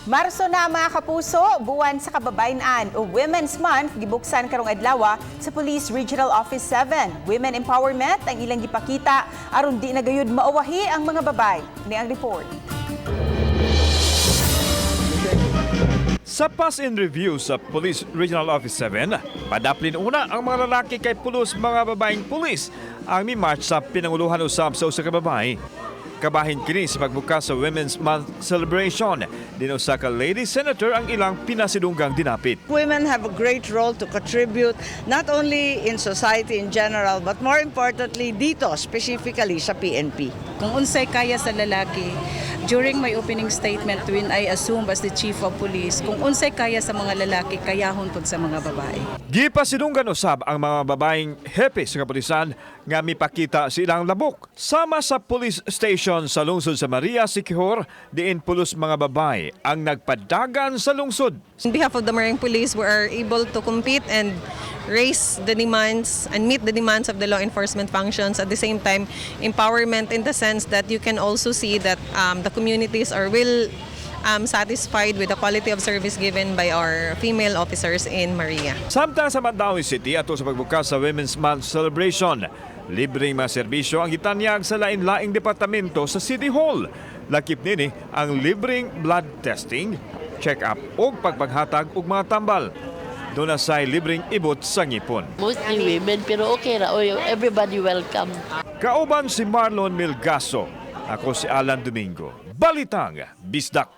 Marso na, mga kapuso, buwan sa kababayen-an o Women's Month, gibuksan karong adlaw sa Police Regional Office 7. Women empowerment ang ilang gipakita aron di na gayud mauwahi ang mga babae. Ni ang report. Sa pass and review sa Police Regional Office 7, padaplin una ang mga lalaki kay pulos mga babaeng pulis ang mi-march sa pinanguluhan usab sa usa ka babae. Kabahin kini sa pagbukas sa Women's Month celebration. Din usa ka lady senator ang ilang pinasidunggang dinapit. Women have a great role to contribute not only in society in general but more importantly dito specifically sa PNP. Kung unsay kaya sa lalaki, during my opening statement when I assume as the chief of police, kung unsay kaya sa mga lalaki, kayahon pud sa mga babae. Gipasidunggan usab ang mga babaeng hepe sa kapulisan nga mipakita sa ilang labok. Sama sa police station sa lungsod sa Maria Siquijor, diin pulos mga babae ang nagpadagan sa lungsod. On behalf of the Marine Police, we are able to compete and raise the demands and meet the demands of the law enforcement functions. At the same time, empowerment in the sense that you can also see that the communities are well satisfied with the quality of service given by our female officers in Maria. Samtang sa Mandaue City ato sa pagbukas sa Women's Month celebration, libreng mga serbisyo ang gitanyag sa lain-laing departamento sa City Hall. Lakip nini ang libreng blood testing, check-up ug pagpaghatag og mga tambal. Duna say libreng ibot sa ngipon. Mostly women, pero okay ra. Oy, everybody welcome. Kauban si Marlon Milgaso. Ako si Alan Domingo. Balitang Bisdak.